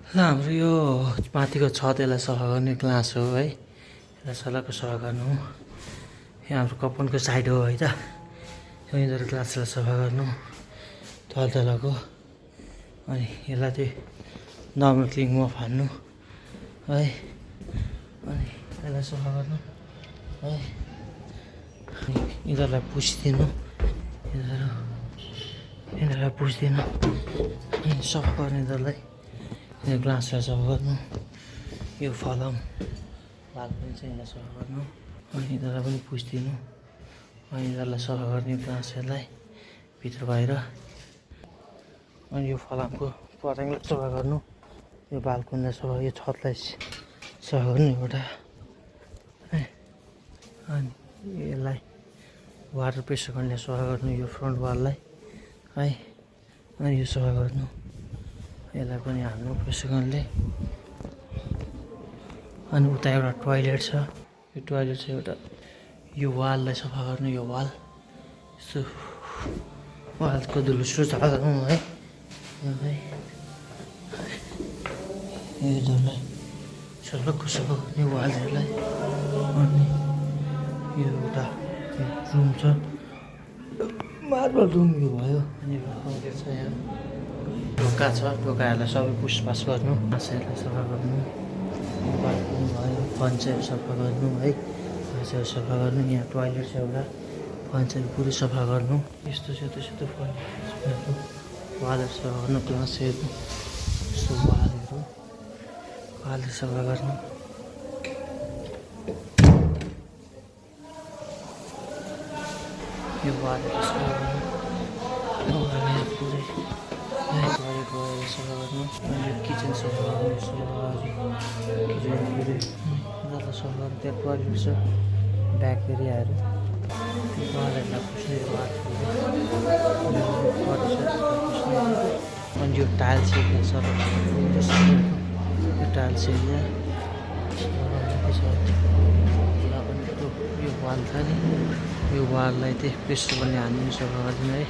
ल हाम्रो यो माथिको छत यसलाई सफा गर्ने ग्लास हो है। यसलाई सल्लाहको सफा गर्नु हो। यहाँ हाम्रो कपनको साइड हो है त। यिनीहरू ग्लासलाई सफा गर्नु तलको अनि यसलाई चाहिँ नर्मल क्लिनमा फान्नु है। अनि यसलाई सफा गर्नु है। यिनीहरूलाई पुछिदिनु यिनीहरूलाई पुछिदिनु अनि सफा गर्ने यिनीहरूलाई यो ग्लासलाई सफा गर्नु। यो फलाम बाल्कनी चाहिँ यसलाई सफा गर्नु अनि यिनीहरूलाई पनि पुछिदिनु अनि यिनीहरूलाई सफा गर्ने ग्लासहरूलाई भित्र बाहिर। अनि यो फलामको परेङलाई सफा गर्नु। यो बाल्कनीलाई सफा यो छतलाई सफा गर्नु एउटा अनि यसलाई वाटर प्रेसर गर्ने सफा गर्नु यो फ्रन्ट वाललाई है। अनि यो सफा गर्नु यसलाई पनि हाल्नु प्रेसर गर्नले। अनि उता एउटा टोयलेट छ। यो टोयलेट छ एउटा यो वाललाई सफा गर्नु। यो वाल यस्तो वालको धुलोसुलो सफा गर्नु है। यो धुलोलाई सल्लक्क सफा गर्ने वालहरूलाई। अनि यो एउटा रुम छ मार्बल रुम यो भयो। अनि छ यहाँ ढोका छ। ढोकाहरूलाई सबै पुसपास गर्नु मान्छेहरूलाई सफा गर्नु। बाथरुम भयो फर्निचर सफा गर्नु है। फर्निचर सफा गर्नु। यहाँ टोयलेट छ एउटा फर्निचर पुरै सफा गर्नु। यस्तो सेतो फर्निचर वालहरू सफा गर्नु। ग्लासहरू यस्तो वालहरू सफा गर्नु। यो वालहरू सफा गर्नु। पुरै टोयलेट गएर सफा गर्नु। अनि किचन सफा गर्नु। किचन पुरै यिनीहरूलाई सफा गर्नु। त्यहाँ टोयलेट छ ब्याक एरियाहरू वालहरूलाई पुस्ने अनि यो टाइल्स एरिया छ। यो टाइल्स एरिया यो वाल छ नि यो वाललाई चाहिँ प्रेसर गर्ने हान्नु सफा गरिदिनु है।